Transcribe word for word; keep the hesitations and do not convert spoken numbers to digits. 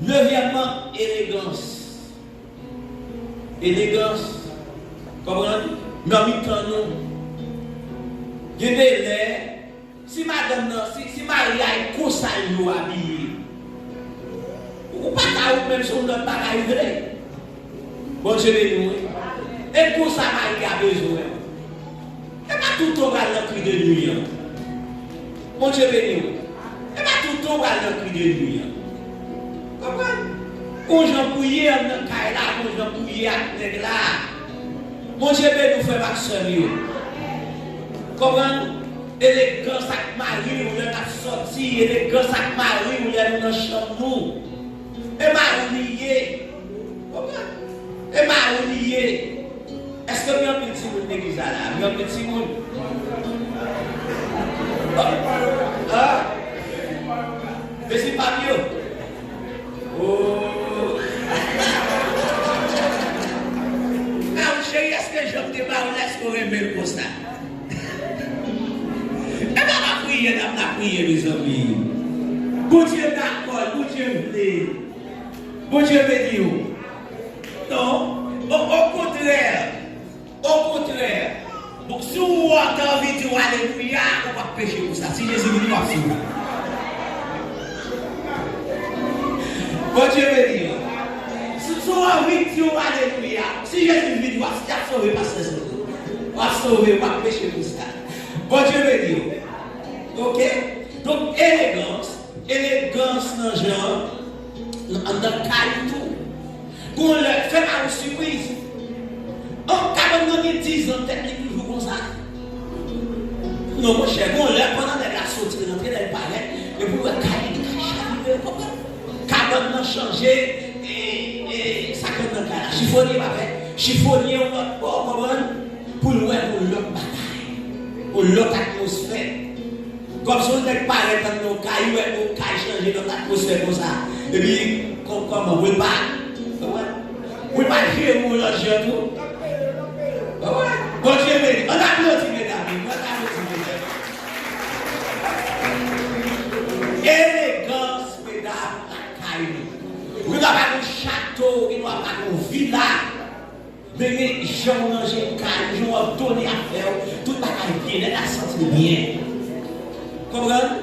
Dezyèmman, elegans. Elegans. Konprann? Nan mitan nou, gen de lè, si madanm nan, si, si mari a e konsa l yo abiye, ou pa ka, ou menm se yon lòt bagay ou vle. Bondye beni w, wi. E konsa mari a bezwen w. E pa toutan w pral nan kri de nwi an. Bondye beni w. E pa toutan w pral nan kri de nwi an. Konprann? Gon jan pou ye anndan kay la, gon jan pou ye ak nèg la. Bondye beni w, frè m ak sè m yo. Konprann? Elegans ak mari w lè n ap sòti, elegans ak mari w lè nou nan chanm nou. E mari w li ye. Konprann? E mari w li ye. Èske gen anpil timoun legliz la la? Gen anpil timoun? An? Vezi pa m yo? Oh! Mari w cheri, èske jan m te ba w la, èske w renmen l konsa? E pa lapriyè n ap lapriyè, mezanmi. Bondye dakò, Bondye vle. Bondye beni w. Non, o, okontrè, okontrè. Bon, si w wè w ta anvi di w alelouya, ou p ap peche konsa. Si Jezi vini, w ap sove. Bondye beni w. Si, si w anvi di w alelouya, si Jezi vini, w ap, w ap sove, pastè sove. W ap sove, w ap peche konsa. Bondye beni w. Oke? Donk, elegans, elegans nan jan, nan, nan kay ou tou. Gon lè, fè mari w sipriz. An, kabann nan gen diz an tèt li toujou konsa. Non, monchè, gon lè, pandan nèg la soti rantre, lè l parèt, epi w wè kay li, kay chavire, w konprann? Kabann nan chanje, e, e, sa k nan kay la. Chifonye pa fè, chifonye yon lòt bò, w konprann? Pou l wè yon lòt bagay, yon lòt atmosfè. Kòm si yon nèg parèt anndan yon kay, ou wè yon kay chanje nan atmosfè konsa. Epi, kò-, kòman, pou l pa, ou wè? Pou l pa jere yon lòt jan tou. Ou wè? Bondye beni. Ann aplodi medam yo, ann aplodi medam yo. Elegans, medam, lakay nou. Ou gen dwa pa gen yon chato, ou gen dwa pa gen yon vila. Men jan w ranje kay ou, jan w òdone afè w, tout bagay byen, nèg la santi l byen. Konprann?